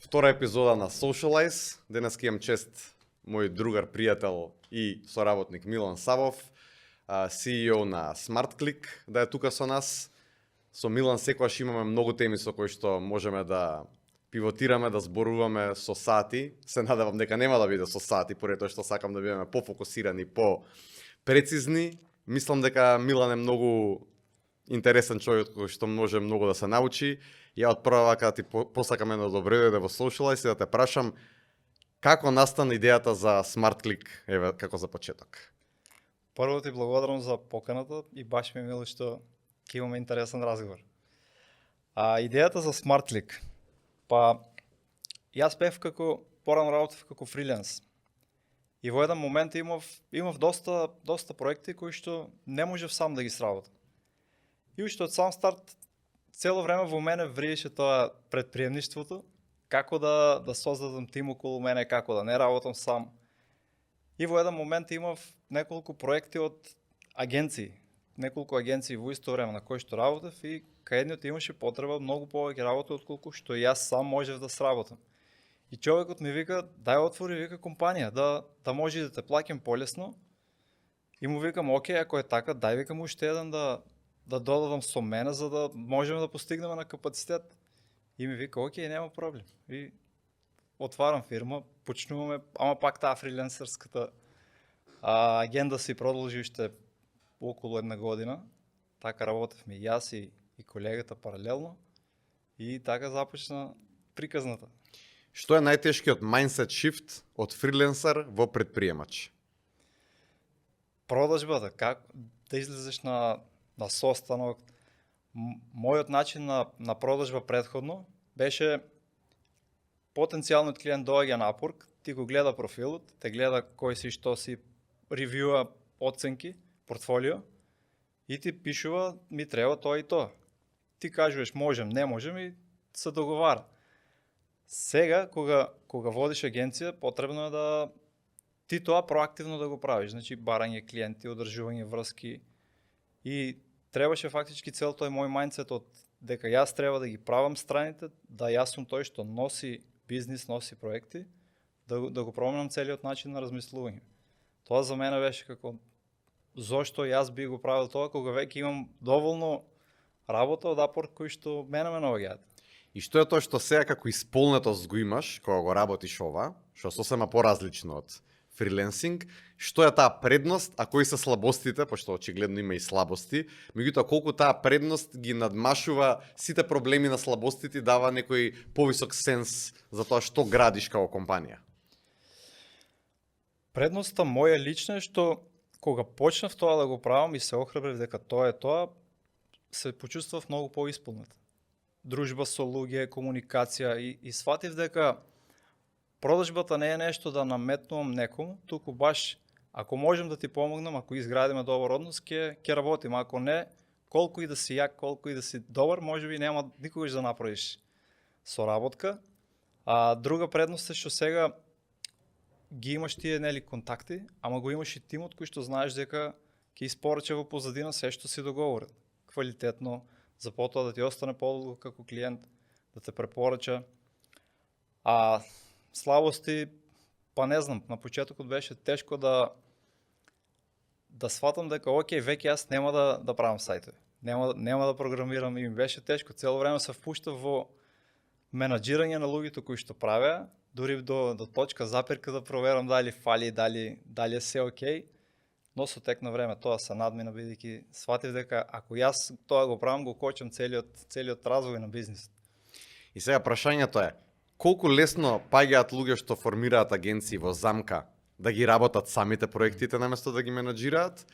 Втора епизода на Socialize. Денес имам чест мој другар, пријател и соработник Милан Савов, CEO на SmartClick, да е тука со нас. Со Милан секогаш имаме многу теми со кои што можеме да пивотираме, да зборуваме со сати. Се надевам дека нема да биде со сати, поради тоа што сакам да бидеме пофокусирани, по-прецизни. Мислам дека Милан е многу интересен човек кој што може многу да се научи. Ја од прва вака ти посакам едно добре дојде во Socialize и да те прашам како настана идејата за SmartClick, еве како за почеток. Прво ти благодарам за поканата и баш ми е мило што ќе имаме интересен разговор. Идејата за SmartClick. Па јас бев порано работев како фриленс. И во еден момент имав доста проекти кои што не можев сам да ги сработам. И уште од сам старт цело време во мене вриеше тоа предприемништвото, како да создадам тим околу мене, како да не работам сам. И во еден момент имав неколку проекти од агенции, неколку агенции во исто време на кои што работев и кај едниот имаше потреба многу повеќе работа отколку што јас сам можев да сработам. И човекот ми вика, дај отвори компанија, да може да те плаќам полесно. И му викам, окей, ако е така, дај викам уште еден да додадам со мене, за да можеме да постигнеме на капацитет. И ми вика, окей, нема проблем. И отварам фирма, почнуваме, ама пак таа фриленсерската агенда си продолжи уште околу една година. Така работевме и јас и колегата паралелно. И така започна приказната. Што е најтешкиот mindset shift од фриленсер во предприемач? Продажбата, како да излезеш на состанок. Мојот начин на продажба предходно беше потенцијалниот клиент доаѓа на Upwork, ти го гледа профилот, те гледа кој си, што си, ревјуа, оценки, портфолио и ти пишува ми треба тоа и тоа. Ти кажуваш можем, не можем и се договара. Сега, кога водиш агенција, потребно е да ти тоа проактивно да го правиш. Значи, барање клиенти, одржување врски. И требаше фактички цел тој мој мајндсет од дека јас треба да ги правам страните, да јас сум тој што носи бизнис, носи проекти, да го променам целиот начин на размислување. Тоа за мене беше како зошто јас би го правил тоа кога веќе имам доволно работа од Upwork кои што мене ме наоѓаат. И што е тоа што сега како исполнетост го имаш кога го работиш ова, што сосема поразлично од фриленсинг, што е таа предност, а кои се слабостите, пошто очигледно има и слабости, меѓутоа колку таа предност ги надмашува сите проблеми на слабостите и дава некој повисок сенс за тоа што градиш како компанија? Предноста моја лична е што кога почнав тоа да го правам и се охрабрив дека тоа е тоа, се почувствав многу поисполнет. Дружба со луѓе, комуникација и сватив дека продажбата не е нешто да наметнувам некому, туку баш ако можем да ти помогнам, ако изградиме добар однос, ќе работим. Ако не, колку и да си јак, колку и да си добар, можеби нема никогаш да направиш соработка. Друга предност е што сега ги имаш тие контакти, ама го имаш и тимот кој што знаеш дека ќе испорача во позадина се што си договорен. Квалитетно, за потоа да ти остане подолго како клиент, да те препорача. Слабости, па не знам, на почетокот беше тешко да сватам дека окей, веќе јас нема да правам сајтови. Нема да програмирам и ми беше тешко. Цело време се впуштав во менаџирање на луѓето кои што правеа, дури до точка запирка да проверам дали фали, дали е се окей. Но со тек на време тоа се надмина бидејќи сватив дека ако јас тоа го правам, го кочам целиот развој на бизнисот. И сега прашањето е, колку лесно паѓаат луѓе што формираат агенции во замка да ги работат самите проектите наместо да ги менаџираат?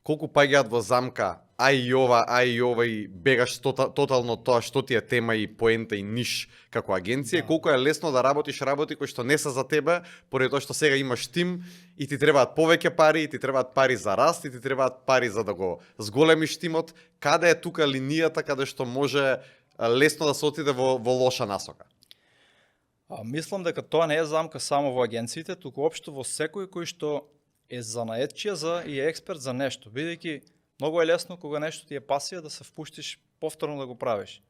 Колку паѓаат во замка ај и ова и бегаш тотално тоа што ти е тема и поента и ниш како агенција? Да. Колку е лесно да работиш работи кои што не се за тебе, поради тоа што сега имаш тим и ти требаат повеќе пари, и ти требаат пари за раст, и ти требаат пари за да го зголемиш тимот? Каде е тука линијата каде што може лесно да се отиде во лоша насока? Мислам дека тоа не е замка само во агенциите, туку општо во секој кој што е занаетчија и е експерт за нешто, бидејќи многу е лесно кога нешто ти е пасија да се впуштиш повторно да го правиш.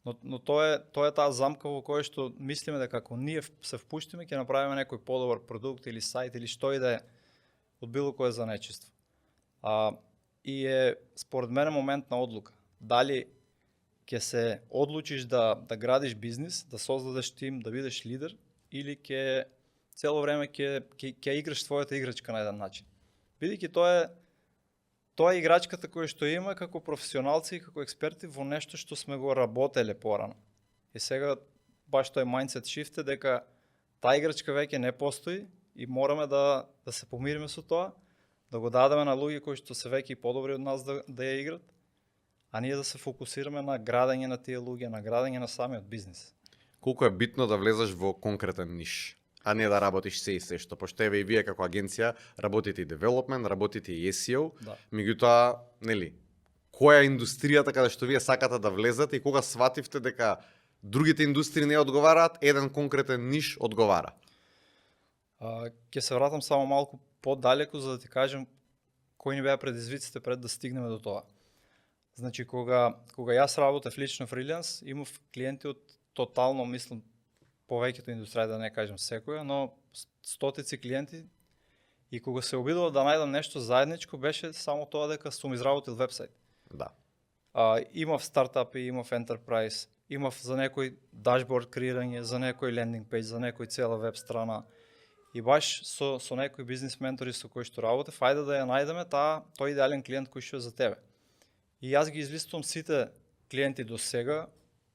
Но тоа е таа замка во која што мислиме дека ако ние се впуштиме ќе направиме некој подобар продукт или сајт или што и да е од било кое занечиство. И е според мене момент на одлука. Дали ќе се одлучиш да градиш бизнис, да создадеш тим, да бидеш лидер или ќе цело време ќе играш својата играчка на еден начин. Бидејќи тоа е играчката која што има како професионалци и како експерти во нешто што сме го работеле порано. И сега баш тој mindset shift е дека таа играчка веќе не постои и мораме да се помириме со тоа, да го дадеме на луѓе кои што се веќе подобри од нас да ја играт, а ние да се фокусираме на градење на тие луѓе, на градење на самиот бизнис. Колку е битно да влезеш во конкретен ниш, а не да работиш се и се што, пошто еве и вие како агенција работите и development, работите и SEO, Да. меѓутоа, нели, која е индустријата каде што вие сакате да влезете и кога свативте дека другите индустрии не одговараат, еден конкретен ниш одговара? Ќе се вратам само малку подалеку за да ти кажем кои ни беа предизвиците пред да стигнеме до тоа. Значи, кога јас работев лично фриланс, имав клиенти од тотално, мислам, повеќето индустрија, да не кажем секоја, но стотици клиенти, и кога се обидував да најдам нешто заедничко, беше само тоа дека сум изработил вебсайт. Да. Имав стартапи, имав ентерпрайз, имав за некој дашборд креирање, за некој лендинг пејдж, за некој цела веб страна. И баш со некои бизнес ментори со кои што работев, ајде да ја најдеме тој идеален клиент кој што е за тебе. И јас ги излистувам сите клиенти до сега,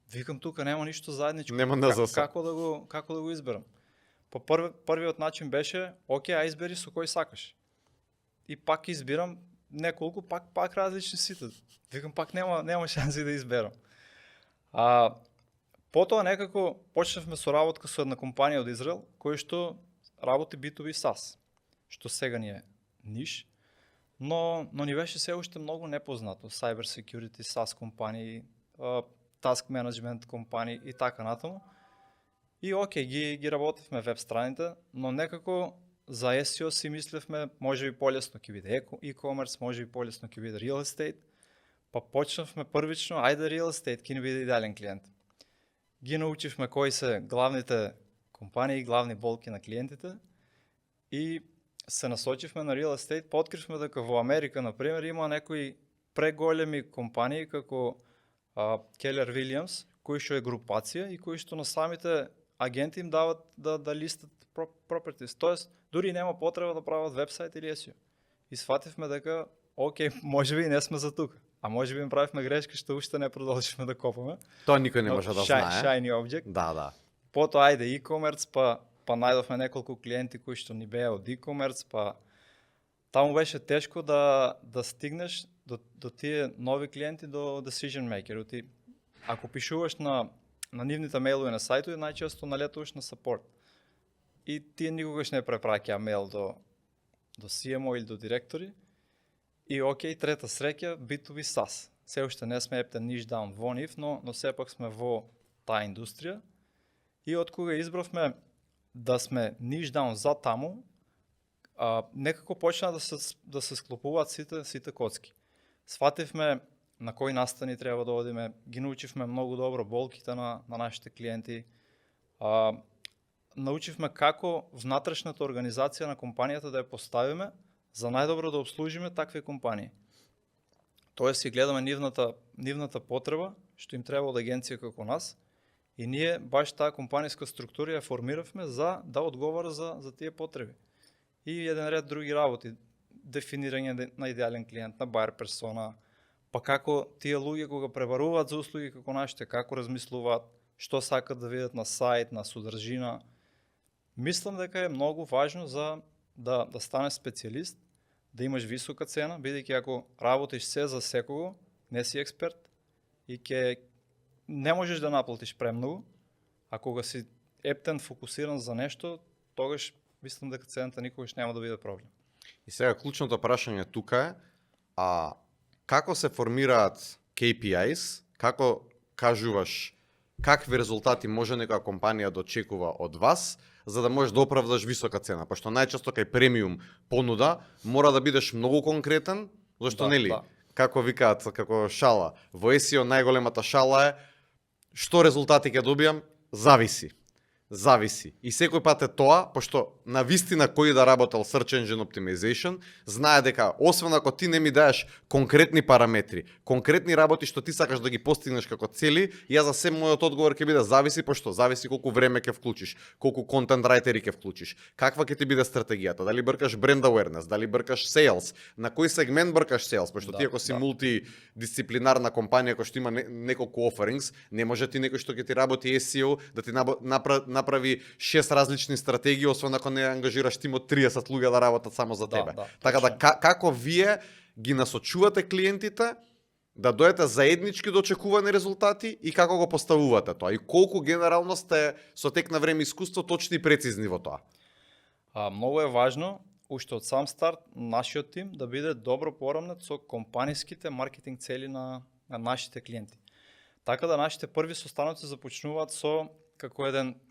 викам тука нема ништо заедничко. Нема НЗС. Како да го изберам? По првиот начин беше, окей, а избери со кој сакаш. И пак избирам неколку, пак различни сите. Викам пак нема шанси да изберам. Потоа некако почнавме со работка со една компанија од Израел, кој што работи B2B SaaS, што сега ни е ниш, но ни беше се уште многу непознато. Cyber security, SaaS компании, task management компании и така натаму. И окей, ги работевме веб страните, но некако за SEO си мислевме, може би полесно ќе биде e-commerce, може би полесно ќе биде real estate, па почнавме првично, ајде real estate ќе ни биде идеален клиент. Ги научивме кои се главните компании, главни болки на клиентите и се насочивме на real estate, па откривме дека во Америка, например, има некои преголеми компании како Keller Williams, кои што е групација и кои што на самите агенти им дават да листат properties. Тоест, дури нема потреба да прават вебсайт или SEO. И свативме дека, окей, може би не сме за тука. А може би им правивме грешка, што уште не продолживме да копаме. Тоа никој не може да знае. Shiny object. Да. Потоа ајде e-commerce, па најдовме неколку клиенти кои што ни беа од e-commerce, па таму беше тешко да стигнеш до тие нови клиенти, до decision maker. Ако пишуваш на нивните мейлови на сајтови, најчесто налетуваш на support. И тие никогаш не препраќаа мейл до CMO или до директори. И окей, трета среќа, B2B SaaS. Се уште не сме ептен ниш даун во нив, но сепак сме во таа индустрија. И од кога избравме да сме ниш даун за таму, некако почна да се склопуваат сите коцки. Свативме на кои настани треба да одиме, ги научивме многу добро болките на нашите клиенти, научивме како внатрешната организација на компанијата да ја поставиме за најдобро да обслужиме такви компании. Тоест си гледаме нивната потреба, што им треба од агенција како нас, и ние баш таа компанијска структура ја формиравме за да одговара за тие потреби. И еден ред други работи, дефинирање на идеален клиент, на buyer persona, па како тие луѓе кога пребаруваат за услуги како нашите, како размислуваат, што сакат да видат на сајт, на содржина. Мислам дека е многу важно за да станеш специјалист, да имаш висока цена, бидејќи ако работиш се за секого, не си експерт и не можеш да наплатиш премногу, а кога си ептен, фокусиран за нешто, тогаш мислам дека цената никогаш нема да биде проблем. И сега клучното прашање тука е, како се формираат KPIs, како кажуваш какви резултати може некоја компанија да очекува од вас, за да можеш да оправдаш висока цена, пошто најчесто кај премиум понуда мора да бидеш многу конкретен, зашто нели, како викаат, како шала, во SEO најголемата шала е Што резултати ќе добијам? Зависи. И секој пат е тоа, пошто на вистина кој да работел Search Engine Optimization, знае дека освен ако ти не ми даеш конкретни параметри, конкретни работи што ти сакаш да ги постигнеш како цели, ја за се мојот одговор ќе биде зависи, пошто зависи колку време ќе вклучиш, колку контент райтери ќе вклучиш, каква ќе ти биде стратегијата, дали бркаш бренд awareness, дали бркаш sales, на кој сегмент бркаш sales, пошто ти ако си мултидисциплинарна компанија која што има неколку offerings, не може ти некој што ќе ти работи SEO да ти направи 6 различни стратегии, освен ако не ангажираш тим од 30 луѓе да работат само за тебе. Така да како вие ги насочувате клиентите да дојдете заеднички до очекувани резултати и како го поставувате тоа и колку генерално сте со тек на време искуство точни и прецизни во тоа? Многу е важно уште од сам старт нашиот тим да биде добро порамнет со компаниските маркетинг цели на нашите клиенти. Така да нашите први состаноци започнуваат со како еден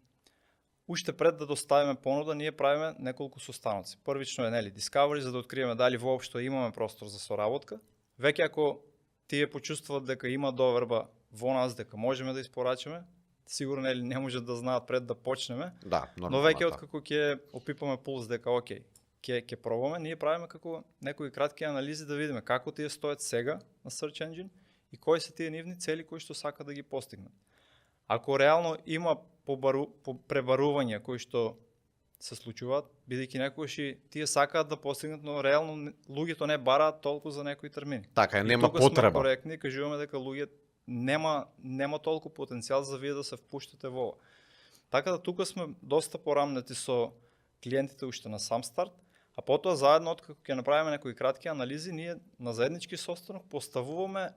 уште пред да доставиме понуда, ние правиме неколку состаноци. Првично е discovery, за да откриеме дали воопшто имаме простор за соработка. Веќе ако тие почувствуват дека има доверба во нас, дека можеме да испорачаме, сигурно не можат да знаат пред да почнеме. Но веќе откако ќе опипаме пулс дека окей, ќе пробаме, ние правиме како некои кратки анализи да видиме како тие стоят сега на Search Engine и кои се тие нивни цели кои што сакат да ги постигнат. Ако реално има пребарувања кои што се случуваат, бидејќи некогаш и тие сакаат да постигнат, но реално луѓето не бараат толку за некои термини. Така е, нема потреба. И тука сме коректни, кажуваме дека луѓето нема толку потенцијал за вие да се впуштате во. Така да тука сме доста порамнати со клиентите уште на сам старт, а потоа заедно откако ќе направиме некои кратки анализи, ние на заеднички состанок поставуваме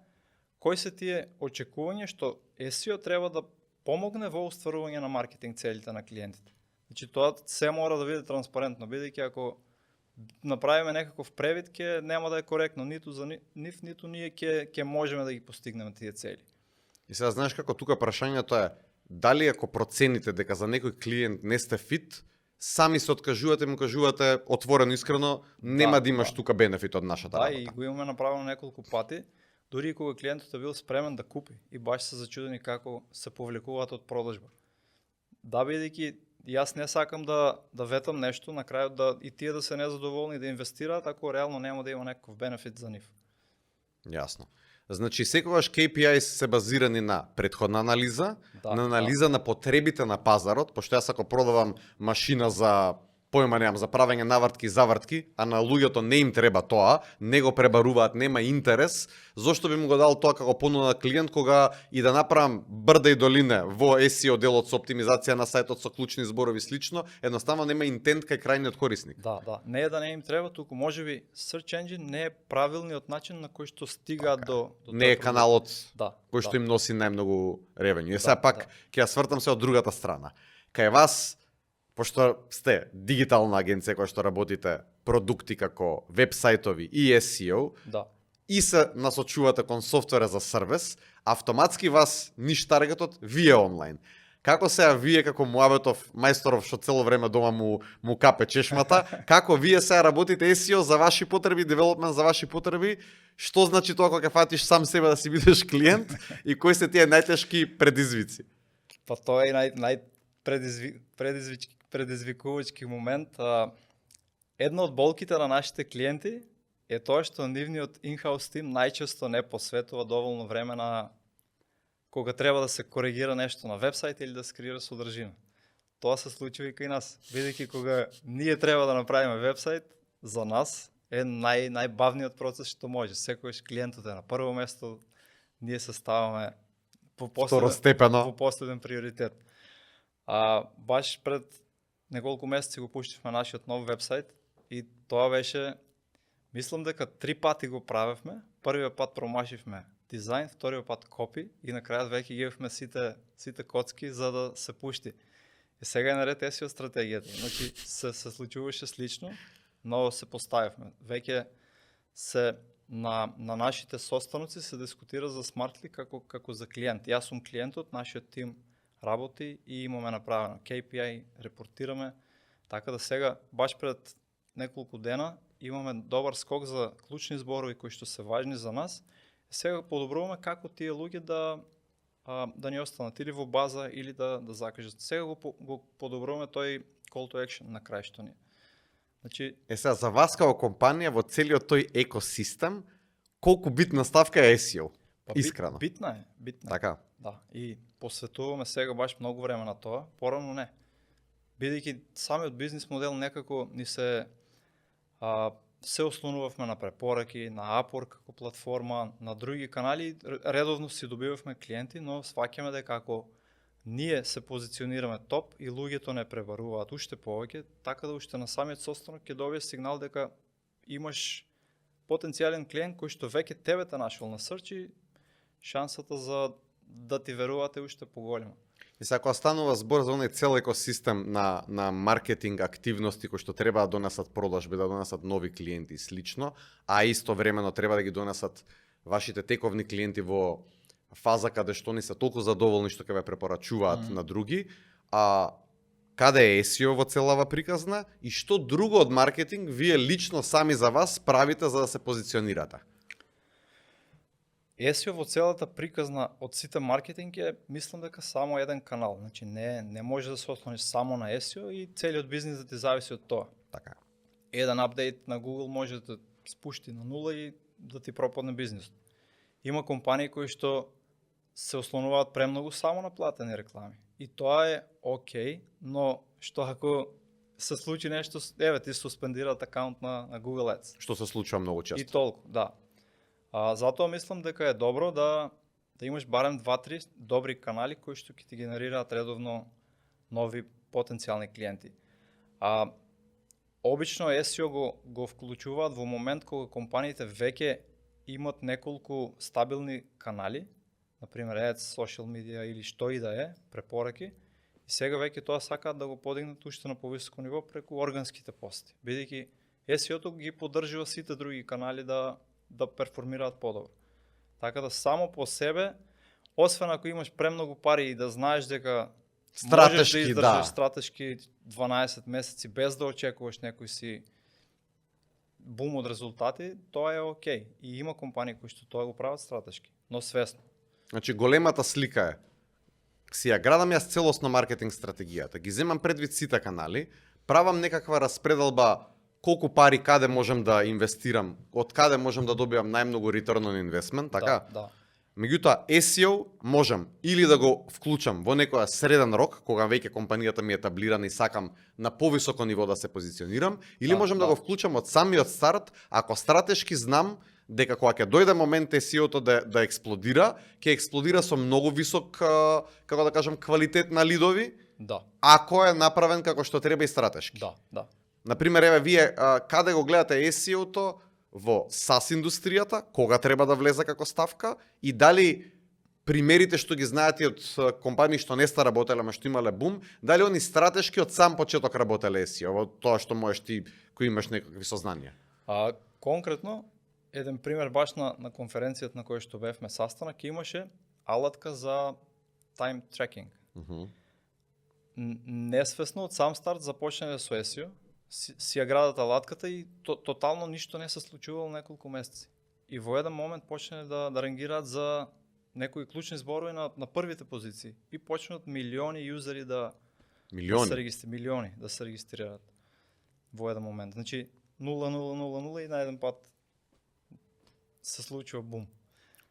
кои се тие очекувања што SEO треба да помогне во остварување на маркетинг целите на клиентите. Значи тоа се мора да биде транспарентно, бидејќи ако направиме некаков превид, нема да е коректно ниту за нив, ниту ние ќе можеме да ги постигнеме тие цели. И сега знаеш како тука прашањето е дали ако процените дека за некој клиент не сте фит, сами се откажувате, му кажувате отворено искрено, нема да имаш тука бенефит од нашата работа. Да, и го имаме направено неколку пати. Дури и кога клиентот е бил спремен да купи и баш се зачудени како се повлекуваат од продажба. Да, бидејќи јас не сакам да ветам нешто, на крајот и тие да се незадоволни да инвестираат, ако реално нема да има некаков бенефит за нив. Јасно. Значи секогаш KPI се базирани на претходна анализа, на анализа на потребите на пазарот, пошто јас ако продавам машина за појма немам за правење навртки и завртки, а на луѓето не им треба тоа, не го пребаруваат, нема интерес, зошто би му го дал тоа како понуда на клиент кога и да направам брда и долине во SEO делот со оптимизација на сајтот со клучни зборови слично, едноставно нема интент кај крајниот корисник. Да, не е да не им треба, туку можеби Search Engine не е правилниот начин на кој што стигаат до не е каналот кој што им носи најмногу ревењу. И сега пак ќе ја свртам се од другата страна. Кај вас, пошто сте дигитална агенција која што работите продукти како веб-сајтови и SEO, и се насочувате кон софтвера за сервис, автоматски вас ниш таргетот вие онлайн. Како сега вие како муабетов мајсторов што цело време дома му капе чешмата, како вие сега работите SEO за ваши потреби, девелопмент за ваши потреби, што значи тоа кога ќе фатиш сам себе да си бидеш клиент и кои се тие најтешки предизвици? Па тоа е предизвикувачки момент. Една од болките на нашите клиенти е тоа што нивниот in-house тим најчесто не посветува доволно време на кога треба да се коригира нешто на вебсайт или да скрира содржина. Тоа се случува и кај нас. Бидејќи кога ние треба да направиме вебсайт, за нас е најбавниот процес што може. Секогаш клиентот е на прво место, ние се ставаме по последен приоритет. Баш пред неколку месеци го пуштивме нашиот нов вебсайт и тоа беше, мислам дека 3 пати го правевме. Првиот пат промашивме дизајн, вториот пат копи и на крајот веќе гевме сите коцки за да се пушти. И сега е наред SEO стратегијата. Значи се случуваше слично, но се поставивме. Веќе се на нашите состаноци се дискутира за SmartClick како за клиент. Јас сум клиентот, нашиот тим работи и имаме направено KPI, репортираме, така да сега баш пред неколку дена имаме добар скок за клучни зборови кои што се важни за нас. Сега подобруваме како тие луѓе да ни останат или во база или да закажат. Сега го подобруваме тој call to action на крајшто ни. Значи, Сега за вас како компанија во целиот тој екосистем, колку битна ставка е SEO? Искрено. Битна е. Така. Да, и посветуваме сега баш многу време на тоа, порано не. Бидејќи самиот бизнис модел некако ни се ослонувавме на препораки, на Upwork како платформа, на други канали, редовно си добивавме клиенти, но сваќаме дека ако ние се позиционираме топ и луѓето не пребаруваат уште повеќе, така да уште на самиот состанок ќе добие сигнал дека имаш потенцијален клиент кој што веќе тебе те нашол на search и шансата за да ти веруваат е уште поголема. И сега кога станува збор за оној цел екосистем на маркетинг активности кои што треба да донесат продажби, да донесат нови клиенти и слично, а истовремено треба да ги донесат вашите тековни клиенти во фаза каде што не се толку задоволни што ќе ве препорачуваат на други, каде е SEO во целава приказна и што друго од маркетинг вие лично сами за вас правите за да се позиционирате? SEO во целата приказна од сите маркетинг е, мислам дека само еден канал. Значи не може да се ослониш само на SEO и целиот бизнис да ти зависи од тоа. Така. Еден апдейт на Google може да спушти на нула и да ти пропадне бизнисот. Има компании кои што се ослонуваат премногу само на платени реклами. И тоа е окей, но што ако се случи нешто, ти суспендираат акаунт на Google Ads. Што се случува многу често. И толку, да. Затоа мислам дека е добро да имаш барем 2-3 добри канали кои што ќе ти генерираат редовно нови потенцијални клиенти. Обично SEO го вклучуваат во момент кога компаниите веќе имат неколку стабилни канали, например Ads, social media или што и да е, препораки, и сега веќе тоа сакаат да го подигнат уште на повисоко ниво преку органските пости, бидејќи SEO-то ги поддржува сите други канали да перформираат подобро. Така да само по себе, освен ако имаш премногу пари и да знаеш дека можеш да издржиш стратешки 12 месеци без да очекуваш некој си бум од резултати, тоа е окей. И има компании кои што тоа го прават стратешки, но свесно. Значи големата слика е, си ја градам јас целосно маркетинг стратегијата, ги земам предвид сите канали, правам некаква распределба колку пари каде можам да инвестирам, од каде можам да добијам најмногу return on investment, така? Да. Меѓутоа, SEO можам или да го вклучам во некоја среден рок, кога веќе компанијата ми е етаблирана и сакам на повисоко ниво да се позиционирам, или можам да го вклучам од самиот старт, ако стратешки знам дека кога ќе дојде момент SEO-то да експлодира, ќе експлодира со многу висок, како да кажам, квалитет на лидови, ако е направен како што треба и стратешки. Да. Например, еве вие каде го гледате SEO-то во SaaS индустријата, кога треба да влезе како ставка и дали примерите што ги знаете од компании што не ста работеле, ама што имале бум, дали они стратешки од сам почеток работеле SEO, во тоа што можеш ти кој имаш некакви сознанија? Конкретно, еден пример баш на конференцијата на која што бевме састанак, имаше алатка за time tracking. Несвесно од сам старт започнеме со SEO, си ја градат алатката и тотално ништо не се случувало неколку месеци. И во еден момент почнале да рангираат за некои клучни зборови на првите позиции и почнат милиони юзери да се регистрираат во еден момент. Значи 0,000 и на еден пат се случува бум.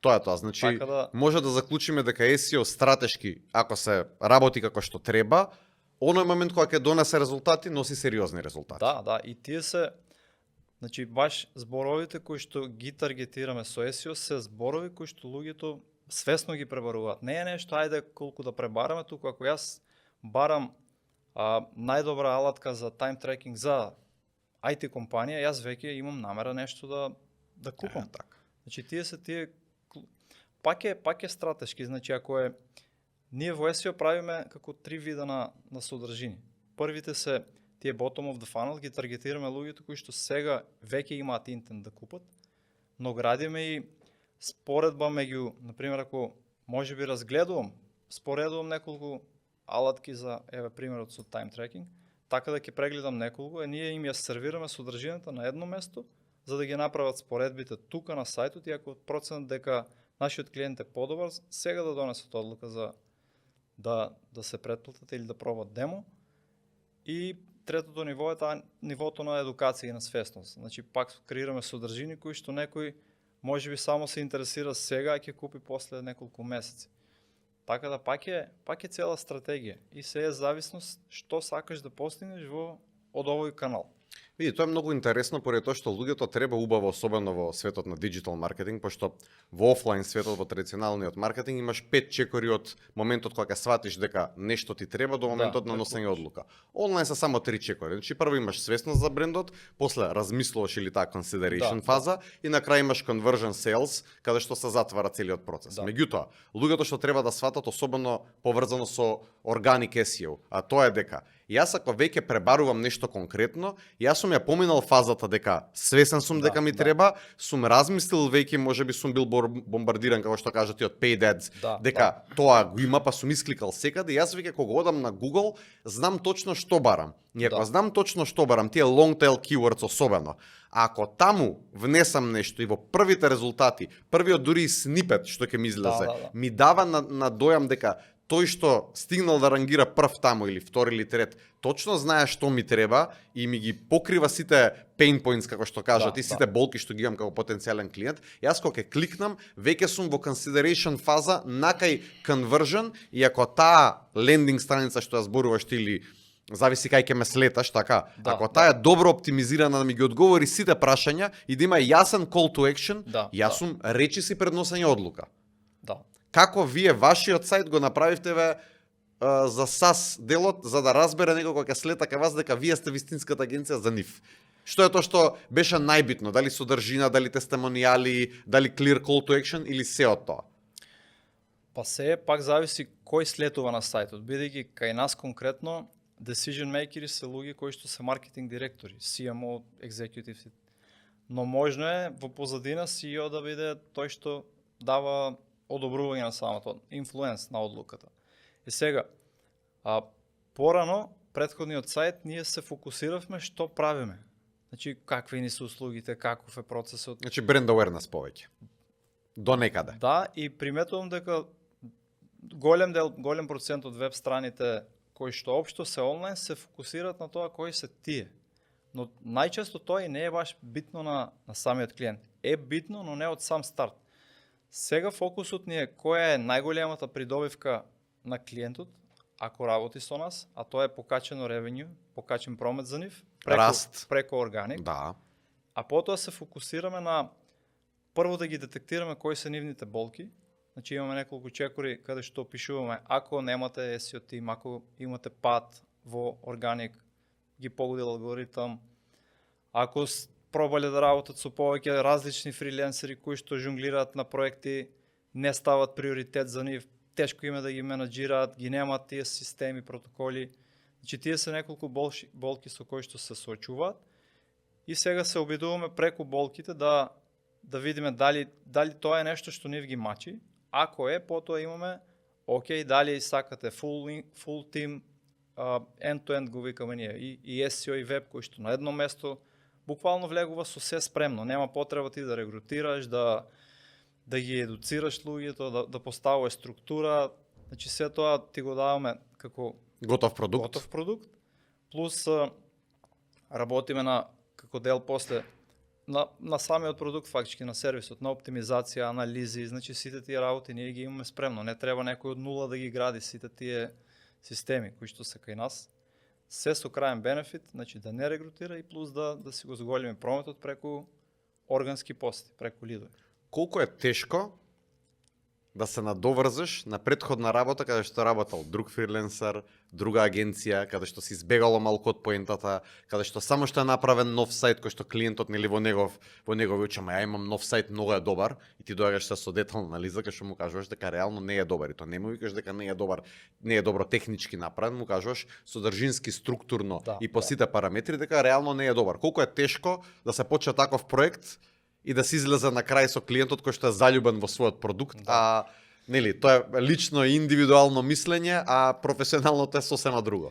Тоа е тоа, значи може да заклучиме дека SEO стратешки, ако се работи како што треба, оној момент кога ќе донесе резултати, носи сериозни резултати. Да, и тие се, значи баш зборовите кои што ги таргетираме со SEO се зборови кои што луѓето свесно ги пребаруваат. Не е нешто ајде колку да пребараме, туку ако јас барам најдобра алатка за time tracking за IT компанија, јас веќе имам намера нешто да купам. Така. Значи тие пак е стратешки, значи ако е ние во SEO правиме како 3 вида на содржини. Првите се тие bottom of the funnel, ги таргетираме луѓето кои што сега веќе имаат интент да купат, но градиме и споредба меѓу, например, ако можеби споредувам неколку алатки за примерот со time tracking, така да ќе прегледам неколку, ние им ја сервираме содржината на едно место, за да ги направат споредбите тука на сајтот и ако проценат дека нашиот клиент е подобар, сега да донесат одлука за да се претплатат или да пробат демо. И третото ниво е нивото на едукација и на свесност. Значи пак креираме содржини кои што некој може би само се интересира сега, а ќе купи после неколку месеци. Така да пак е цела стратегија и се е зависност што сакаш да постигнеш од овој канал. Види, тоа е многу интересно поради тоа што луѓето треба убаво, особено во светот на диджитал маркетинг, пошто во офлайн светот, во традиционалниот маркетинг имаш 5 чекори од моментот кога ќе сватиш дека нешто ти треба до моментот на носење одлука. Онлайн се само 3 чекори. Значи прво имаш свесност за брендот, после размислуваш или таа consideration фаза и на крај имаш conversion sales, каде што се затвара целиот процес. Меѓутоа, луѓето што треба да сватат особено поврзано со organic SEO, а тоа е дека јас ако веќе пребарувам нешто конкретно, јас сум ја поминал фазата дека свесен сум дека ми треба, сум размислил веќе, можеби сум бил бомбардиран како што кажа ти од paid ads, дека тоа го има, па сум искликал секаде. Јас веќе кога одам на Google, знам точно што барам. И ако знам точно што барам, тие long tail keywords особено, ако таму внесам нешто и во првите резултати, првиот дури снипет што ќе ми излезе, ми дава на дојам дека тој што стигнал да рангира прв таму или втори или трет, точно знае што ми треба и ми ги покрива сите pain points, како што кажат, и сите болки што ги имам како потенцијален клиент. Јас кога ќе кликнам, веќе сум во consideration фаза, накај conversion, и ако таа лендинг страница што ја зборуваш ти или зависи кај ќе ме слеташ, така, ако таа е добро оптимизирана да ми ги одговори сите прашања и да има јасен call to action, јас сум речиси пред носење одлука. Како вие вашиот сајт го направивте за SaaS делот, за да разбере некој кога ќе слета кај вас дека вие сте вистинската агенција за нив? Што е тоа што беше најбитно? Дали содржина, дали тестимонијали, дали clear call to action или се од тоа? Па се пак зависи кој слетува на сајтот, бидејќи кај нас конкретно decision makers се луѓе кои што се маркетинг директори, CMO, executive. Но можно е во позадина CEO да биде тој што дава одобрување на самото инфлуенс на одлуката. И сега, порано, претходниот сајт, ние се фокусиравме што правиме. Значи, какви ни се услугите, каков е процесот. Значи, бренд awareness повеќе. До некаде. Да, и приметувам дека голем процент од веб страните кои што општо се онлайн се фокусираат на тоа кои се тие. Но најчесто тоа и не е баш битно на самиот клиент. Е битно, но не од сам старт. Сега фокусот ни е која е најголемата придобивка на клиентот ако работи со нас, а тоа е покачено ревенју, покачен промет за нив, преко органик. Да. А потоа се фокусираме на прво да ги детектираме кои се нивните болки. Значи имаме неколку чекори каде што опишуваме ако немате SEO тим, ако имате пат во органик, ги погодил алгоритам, ако пробале да работат со повеќе различни фриленсери кои што жонглираат на проекти, не стават приоритет за нив, тешко им е да ги менаџираат, ги немаат тие системи, протоколи. Значи тие се неколку болки со кои што се соочуваат и сега се обидуваме преку болките да видиме дали тоа е нешто што нив ги мачи. Ако е, потоа имаме окей, дали сакате full team, end-to-end го викаме ние, и SEO и веб кои што на едно место буквално влегува со се спремно, нема потреба ти да регрутираш, да ги едуцираш луѓето, да поставуваш структура, значи се тоа ти го даваме како готов продукт, плюс работиме на како дел после на самиот продукт, фактички на сервисот, на оптимизација, анализи, значи сите тие работи ние ги имаме спремно, не треба некој од нула да ги гради сите тие системи кои што се кај нас. Се со краен бенефит, значи да не регрутира и плюс да си го зголеми прометот преку органски пости, преку лидови. Колку е тешко да се надоврзеш на претходна работа каде што работел друг фриленсер, друга агенција, каде што си избегало малку од поентата, каде што само што е направен нов сајт кој што клиентот нели во негови очи, ја имам нов сајт, многу е добар, и ти доаѓаш со детална анализа кај што му кажуваш дека реално не е добар, и тоа не му викаш дека не е добар, не е добро технички направен, му кажуваш содржински, структурно и по сите параметри дека реално не е добар. Колку е тешко да се почне таков проект и да се излезе на крај со клиентот кој што е заљубен во својот продукт, нели, тоа е лично и индивидуално мислење, а професионалното е сосема друго.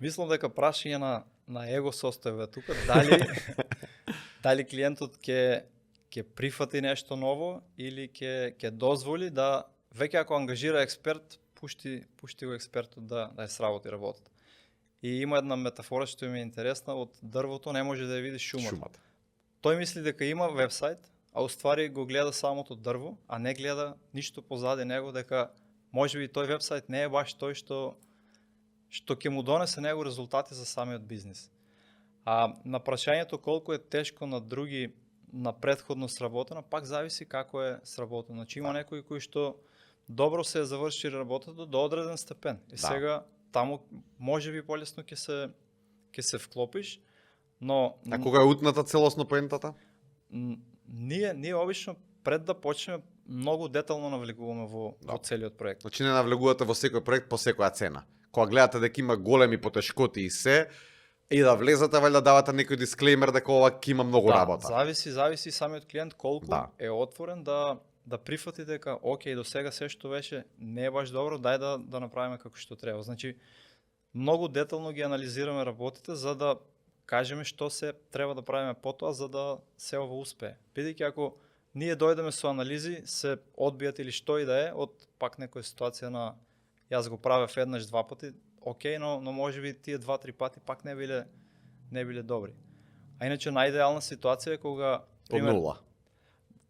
Мислам дека прашање на его состојба тука, дали клиентот ќе ќе прифати нешто ново или ќе дозволи да веќе ако ангажира експерт, пушти го експертот да ја сработи работата. И има една метафора што ми е интересна, од дрвото не може да ја видиш шумата. Тој мисли дека има вебсайт, а уствари го гледа самото дрво, а не гледа ништо позади него, дека можеби тој вебсайт не е баш тој што ќе му донесе него резултати за самиот бизнис. А на прашањето колку е тешко на други на претходно сработено, пак зависи како е сработено. Значи има некои кои што добро се заврши работата до одреден степен. И сега таму можеби полесно ќе се вклопиш, но А кога е утната целосно поентата? ние обично пред да почнеме многу детално навлегуваме во целиот проект. Значи не навлегувате во секој проект по секоја цена. Кога гледате дека има големи потешкоти и се, и да влезете, валјда давате некој дисклеймер дека ова ќе има многу работа. Зависи самиот клиент колку е отворен да прифати дека окей, до сега се што беше не е баш добро, дај да направиме како што треба. Значи многу детално ги анализираме работите за да кажеме што се треба да правиме потоа за да се ова успее. Бидејќи ако ние дојдеме со анализи, се одбијат или што и да е од пак некоја ситуација на јас го правев еднаш два пати, окей, но можеби тие 2-3 пати пак не биле добри. А иначе најидеална ситуација е кога пример, од нула.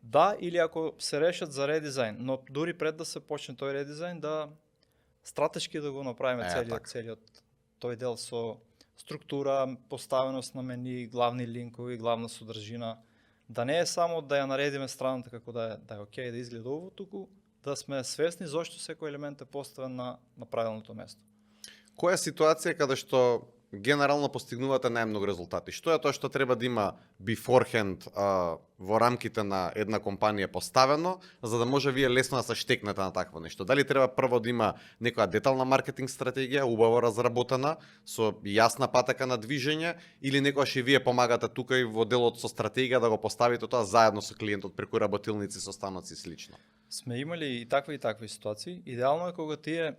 Да, или ако се решат за редизајн, но дури пред да се почне тој редизајн да стратешки да го направиме целиот тој дел со структура, поставеност на мени, главни линкови, главна содржина, да не е само да ја наредиме страната како да е окей, да изгледа ово, туку да сме свесни зошто секој елемент е поставен на правилното место. Која е ситуација каде што генерално постигнувате најмногу резултати? Што е тоа што треба да има beforehand во рамките на една компанија поставено, за да може вие лесно да се штекнете на такво нешто? Дали треба прво да има некоја детална маркетинг стратегија, убаво разработена, со јасна патека на движење, или некогаш и вие помагате тука и во делот со стратегија да го поставите тоа заедно со клиентот преку работилници, со станоци и слично? Сме имали и такви ситуации. Идеално е кога тие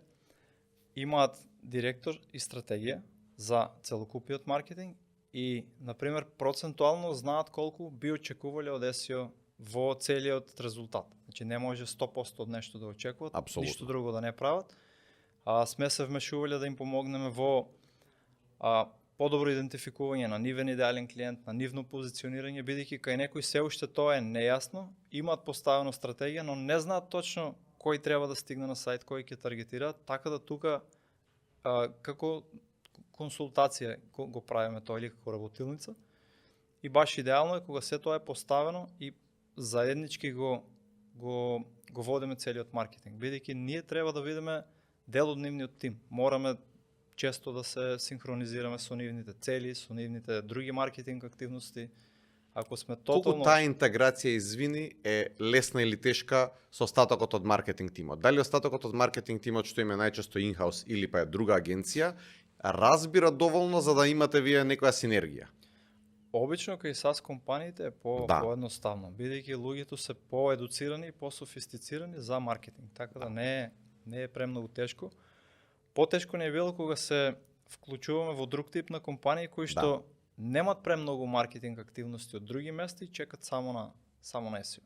имаат директор и стратегија за целокупниот маркетинг и, например, процентуално знаат колку би очекувале од SEO во целиот резултат. Значи не може 100% од нешто да очекуват, ништо друго да не прават. Сме се вмешувале да им помогнеме во подобро идентификување на нивен идеален клиент, на нивно позиционирање, бидејќи кај некој се уште тоа е нејасно, имаат поставено стратегија, но не знаат точно кој треба да стигне на сајт, кој ќе таргетира, така да тука како консултација го правиме тоа или како работилница. И баш идеално е кога се тоа е поставено и заеднички го водиме целиот маркетинг, бидејќи ние треба да бидеме дел од нивниот тим. Мораме често да се синхронизираме со нивните цели, со нивните други маркетинг активности. Ако сме тотално... Колку таа интеграција, извини, е лесна или тешка со остатокот од маркетинг тимот? Дали остатокот од маркетинг тимот, што им е најчесто in-house или па е друга агенција, разбира доволно за да имате вие некоја синергија? Обично кај SaaS компаниите е поедноставно, бидејќи луѓето се поедуцирани и пософистицирани за маркетинг, така да не е премногу тешко. Потешко не е било кога се вклучуваме во друг тип на компании кои што немат премногу маркетинг активности од други места и чекат само на SEO.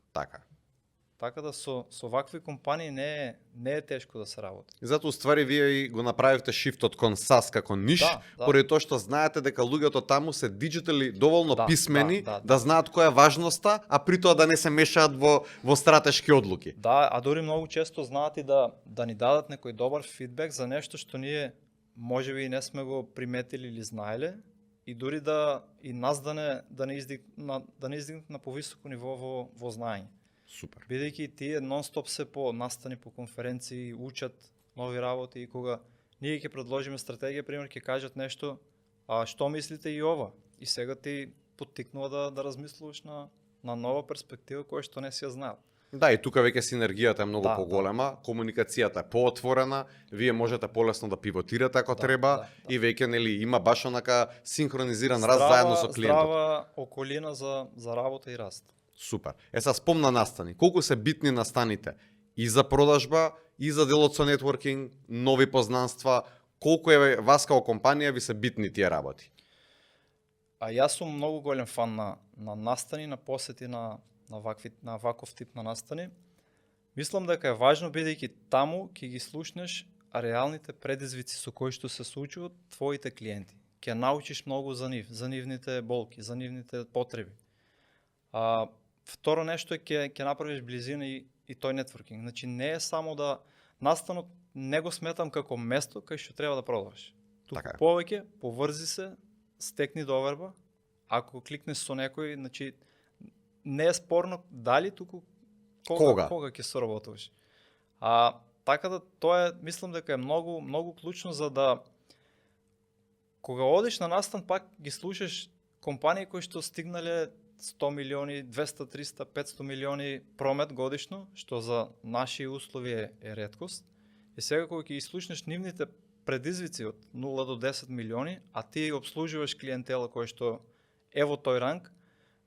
Така да со вакви компании не е тешко да се работи. И затоа уствари вие и го направивте шифтот кон SaaS како ниш, поради тоа што знаете дека луѓето таму се диджитали доволно писмени да знаат која е важноста, а при тоа да не се мешаат во стратешки одлуки. Да, а дури многу често знаат и да ни дадат некој добар фидбек за нешто што ние можеби и не сме го приметили или знаеле, и дури и нас да не издигнат на повисоко ниво во знаење. Супер. Бидејќи тие нон-стоп се по настани, по конференции, учат нови работи и кога ние ќе предложиме стратегија, пример, ќе кажат нешто, што мислите и ова? И сега ти поттикнува да размислуваш на нова перспектива која што не си ја знаел. Да, и тука веќе синергијата е многу поголема, комуникацијата е поотворена, вие можете полесно да пивотирате ако треба и веќе има баш онака синхронизиран раст заедно со клиентот. Здрава околина за работа и раст. Супер. Са спомна настани. Колку се битни настаните и за продажба, и за делот со нетворкинг, нови познанства, колку е вас како компанија ви се битни тие работи? Јас сум многу голем фан на настани, на посети на на ваков тип на настани. Мислам дека е важно, бидејќи таму ќе ги слушнеш реалните предизвици со кои што се случуваат твоите клиенти. Ќе научиш многу за нив, за нивните болки, за нивните потреби. Второ нешто е ќе направиш близина и тој нетворкинг. Значи не е само да настанот не го сметам како место кај што треба да продаваш. Туку Така е. повеќе поврзи се, стекни доверба. Ако кликнеш со некој, значи не е спорно дали туку кога ќе соработуваш. Така да тоа е, мислам дека е многу клучно за да кога одиш на настан пак ги слушаш компании кои што стигнале 100 милиони, 200, 300, 500 милиони промет годишно, што за наши услови е реткост. И сега кога ќе ги слушнеш нивните предизвици од 0 до 10 милиони, а ти обслужуваш клиентела кој што е во тој ранг,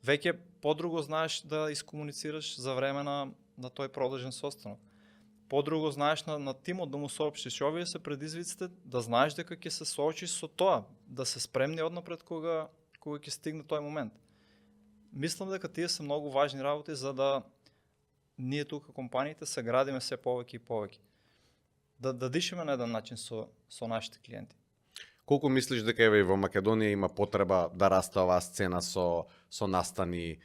веќе подруго знаеш да искомуницираш за време на тој продажен состанок. Подруго знаеш на тимот да му соопштиш овие се предизвиците, да знаеш дека ќе се соочиш со тоа, да се спремни однапред кога ќе стигне тој момент. Мислам дека тие се многу важни работи за да ние тука компаниите се градиме се повеќе и повеќе. Да дишеме на еден начин со нашите клиенти. Колку мислиш дека еве во Македонија има потреба да расте оваа сцена со настани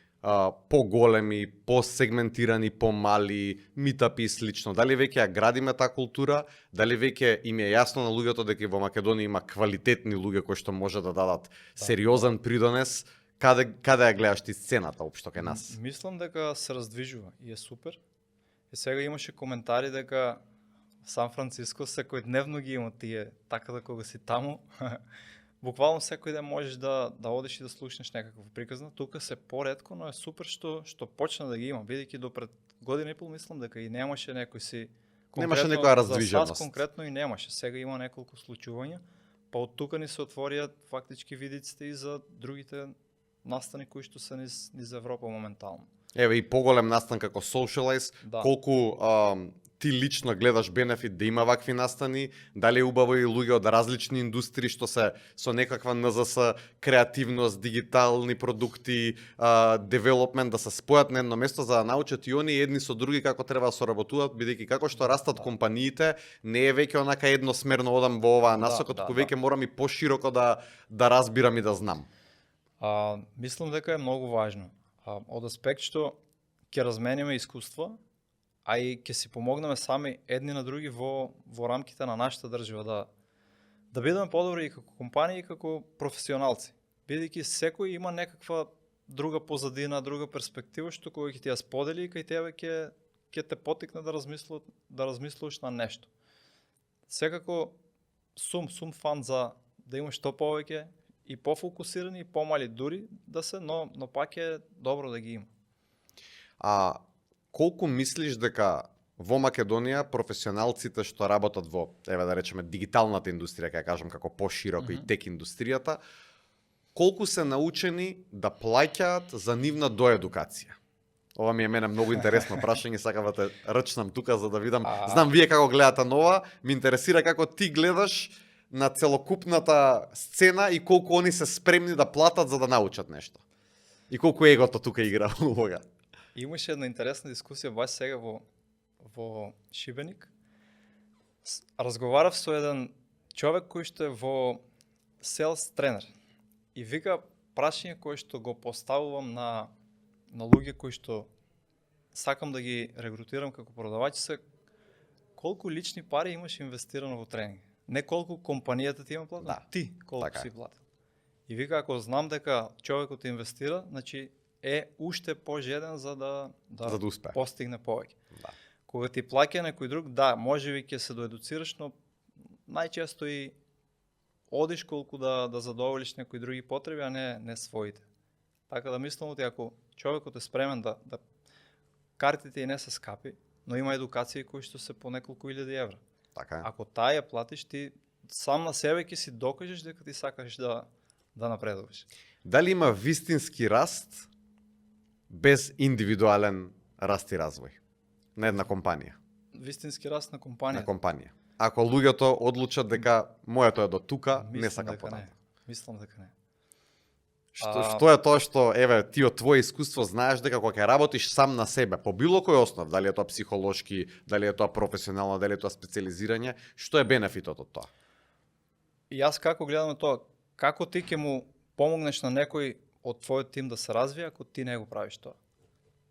поголеми, посегментирани, помали, митапи и слично? Дали веќе ја градиме таа култура? Дали веќе им е јасно на луѓето дека во Македонија има квалитетни луѓе кои што може да дадат сериозен придонес? Каде ја гледаш ти сцената општо кај нас? Мислам дека се раздвижува и е супер. И сега имаше коментари дека Сан Франциско секојдневно ги има тие, така да кога си таму, буквално секој ден можеш да одиш и да слушнеш некаква приказна. Тука се поретко, но е супер што почна да ги има, бидејќи до пред година и пол мислам дека и немаше некој си немаше некоја раздвиженост. За САС конкретно и немаше. Сега има неколку случувања, па од тука ни се отворија фактички видиците и за другите настани кои што се низ Европа моментално. Еве и поголем настан како Socialize, колку ти лично гледаш бенефит да има вакви настани, дали е убаво и луѓе од различни индустрии што се со некаква НЗС, креативност, дигитални продукти, девелопмент да се спојат на едно место за да научат и они едни со други како треба да соработуваат, бидејќи како што растат компаниите, не е веќе онака едносмерно одам во оваа насока, туку веќе морам и пошироко да разбирам и да знам. Мислам дека е многу важно. Од аспект што ќе размениме искуства, а и ќе си помогнеме сами едни на други во рамките на нашата држава да бидеме подобри и како компанија и како професионалци. Бидејќи секој има некаква друга позадина, друга перспектива што кој ќе ти ја сподели и кај тебе ќе те потикне да размислуваш на нешто. Секако сум фан за да имаш што повеќе и пофокусирани и помали дури да се, но пак е добро да ги има. Колку мислиш дека во Македонија професионалците што работат во, еве да речеме, дигиталната индустрија, ќе кажам како пошироко и тек индустријата, колку се научени да плаќаат за нивна доедукација? Ова ми е мене многу интересно прашање, сакам да те рчнам тука за да видам. Знам вие како гледате на ова, ми интересира како ти гледаш на целокупната сцена и колку они се спремни да платат за да научат нешто. И колку егото тука игра улога. Имаше една интересна дискусија баш сега во Шибеник. Разговарав со еден човек кој што е во селс тренер. И вика прашање кој што го поставувам на луѓе кои што сакам да ги регрутирам како продавачи се колку лични пари имаш инвестирано во тренинг. Не колку компанијата ти има платено, ти колку така си платил. И вика ако знам дека човекот инвестира, значи е уште пожеден за да постигне повеќе. Кога ти плаќа некој друг, можеби ќе се доедуцираш, но најчесто и одиш колку да задоволиш некои други потреби, а не своите. Така да мислам ти ако човекот е спремен да картите и не се скапи, но има едукации кои што се по неколку илјади евра. Така. Ако таа ја платиш, ти сам на себе ќе си докажеш дека ти сакаш да напредуваш. Дали има вистински раст без индивидуален раст и развој на една компанија? Вистински раст на компанија. На компанија. Ако луѓето одлучат дека моето е до тука, не сакам понатаму. Мислам дека не. Што е тоа што, еве, ти од твое искуство знаеш дека кога ќе работиш сам на себе, по било кој основ, дали е тоа психолошки, дали е тоа професионално, дали е тоа специализирање, што е бенефитот од тоа? И јас како гледам на тоа, како ти ќе му помогнеш на некој од твојот тим да се развие ако ти не го правиш тоа?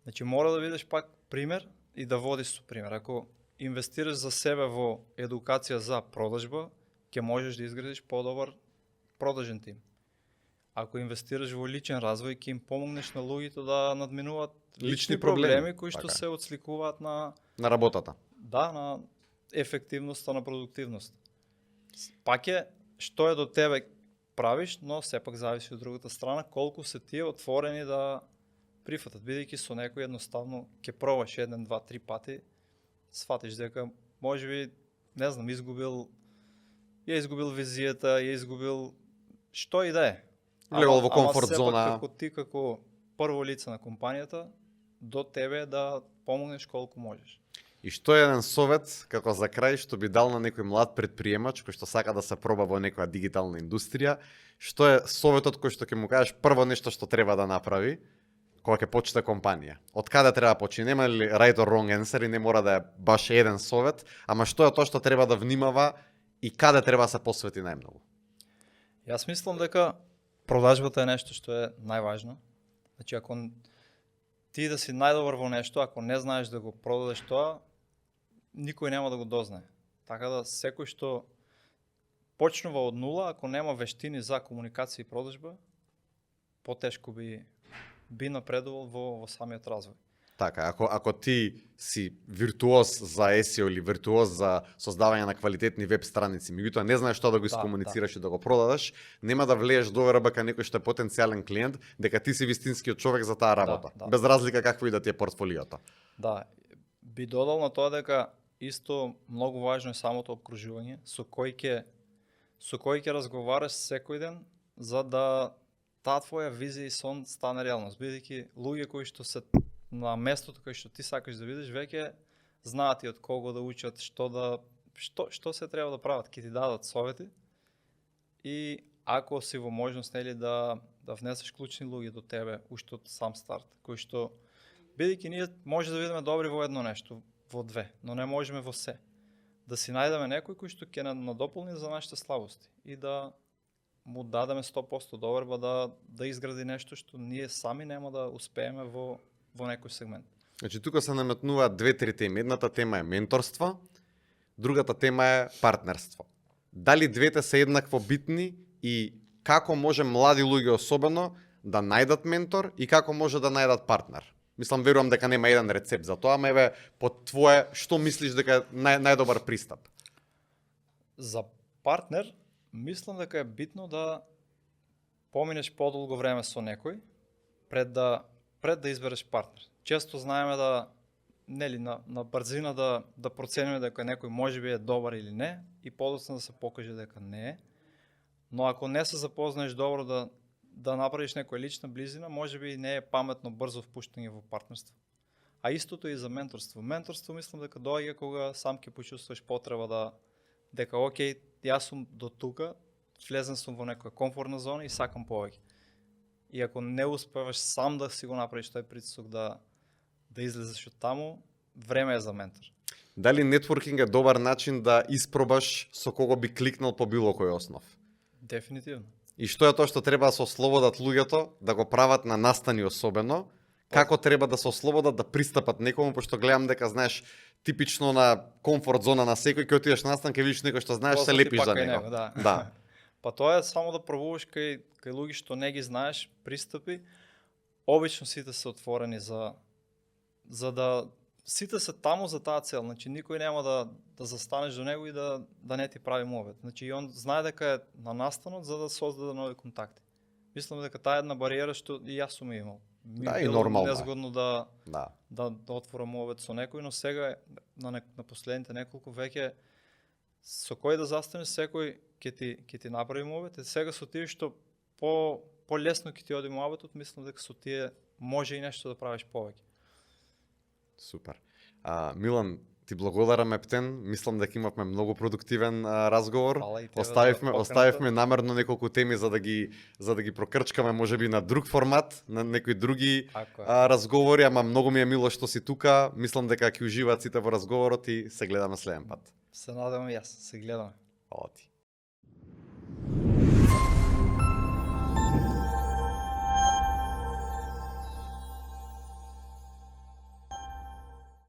Значи мора да видиш пак пример и да водиш со пример. Ако инвестираш за себе во едукација за продажба, ќе можеш да изградиш подобар продажен тим. Ако инвестираш во личен развој, ќе им помогнеш на луѓето да надминуваат лични проблеми кои што се отсликуваат на работата. Да, на ефективноста, на продуктивност. Пак е што е до тебе правиш, но сепак зависи од другата страна колку се тие отворени да прифатат, бидејќи со некој едноставно ќе пробаш 1, 2, 3 пати, сфатиш дека можеби, не знам, изгубил визијата, изгубил што и да е. Влегол во комфорт зона. Ама сепак како ти како прво лице на компанијата, до тебе да помогнеш колку можеш. И што е еден совет, како за крај, што би дал на некој млад предприемач кој што сака да се проба во некоја дигитална индустрија, што е советот кој што ќе му кажеш прво нешто што треба да направи кога ќе почне компанија? Од каде треба да почне? Нема ли right or wrong answer и не мора да е баш еден совет, ама што е тоа што треба да внимава и каде треба да се посвети најмногу? Јас мислам дека продажбата е нешто што е најважно. Значи, ако ти да си најдобар во нешто, ако не знаеш да го продадеш тоа, никој нема да го дознае. Така да секој што почнува од нула, ако нема вештини за комуникација и продажба, потешко би напредувал во самиот развој. Така, ако ти си виртуоз за SEO или виртуоз за создавање на квалитетни веб страници, меѓутоа не знаеш што да го искомуницираш и да го продадеш, нема да влезеш доверба кај некој што е потенцијален клиент, дека ти си вистинскиот човек за таа работа, без разлика какво и да ти е портфолиото. Да, би додал на тоа дека исто многу важно е самото обкружување, со кој ќе разговараш секој ден за да таа твоја визија и сон стане реалност, бидејќи луѓе кои што се на местото кај што ти сакаш да видиш, веќе знаат и од кого да учат, што се треба да прават, ќе ти дадат совети. И ако си во можност да внесеш клучни луѓе до тебе уште од сам старт, кои што бидејќи ние може да бидеме добри во едно нешто, во две, но не можеме во се. Да си најдеме некој кој што ќе надополни за нашите слабости и да му дадеме 100% доверба да изгради нешто што ние сами нема да успееме во некој сегмент. Значи тука се наметнуваат две-три теми. Едната тема е менторство, другата тема е партнерство. Дали двете се еднакво битни и како може млади луѓе особено да најдат ментор и како може да најдат партнер? Мислам, верувам дека нема еден рецепт за тоа, ама еве по твое што мислиш дека е најдобар пристап? За партнер мислам дека е битно да поминеш подолго време со некој пред да избереш партнер. Често знаеме на брзина да процениме дека некој можеби е добар или не и подоцна да се покаже дека не е. Но ако не се запознаеш добро да направиш некоја лична близина, можеби не е паметно брзо впуштање во партнерство. А истото и за менторство. Менторство мислам дека доаѓа кога сам ќе почувствуваш потреба дека окей, јас сум до тука, влезен сум во некоја комфортна зона и сакам повеќе. И ако не успеваш сам да си го направиш тој притисок да излезеш од таму, време е за ментор. Дали нетворкинг е добар начин да испробаш со кого би кликнал по било кој основ? Дефинитивно. И што е тоа што треба да се ослободат луѓето да го прават на настани особено? Како треба да се ослободат да пристапат некому, пошто гледам дека знаеш типично на комфорт зона на секој, кога отидеш на настан, ќе видиш некој што знаеш, се лепиш за него. Да. Па тоа е само да пробуваш кај луѓе што не ги знаеш, пристапи. Обично сите се отворени за да сите се таму за таа цел. Значи никој нема да застанеш до него и да не ти прави мовет. Значи и он знае дека е на настанот за да создаде нови контакти. Мислам дека таа една бариера што и јас сум имал. Да, и нормално. Незгодно да отворам мовет со некој, но сега на последните неколку веќе со кој да застанеш секој ќе ти направи мовет. И сега со тие што по-лесно ќе ти оди моветот, мислам дека со тие може и нешто да правиш повеќе. Супер. Милан, Ти благодарам, Ептен. Мислам дека имавме многу продуктивен разговор. Фала и тебе Оставивме, за поканата. оставивме намерно неколку теми за да ги прокрчкаме можеби на друг формат, на некои други Ако е. разговори, ама многу ми е мило што си тука. Мислам дека ќе уживаат сите во разговорот и се гледаме следен пат. Се надевам и јас, се гледаме. Фала ти.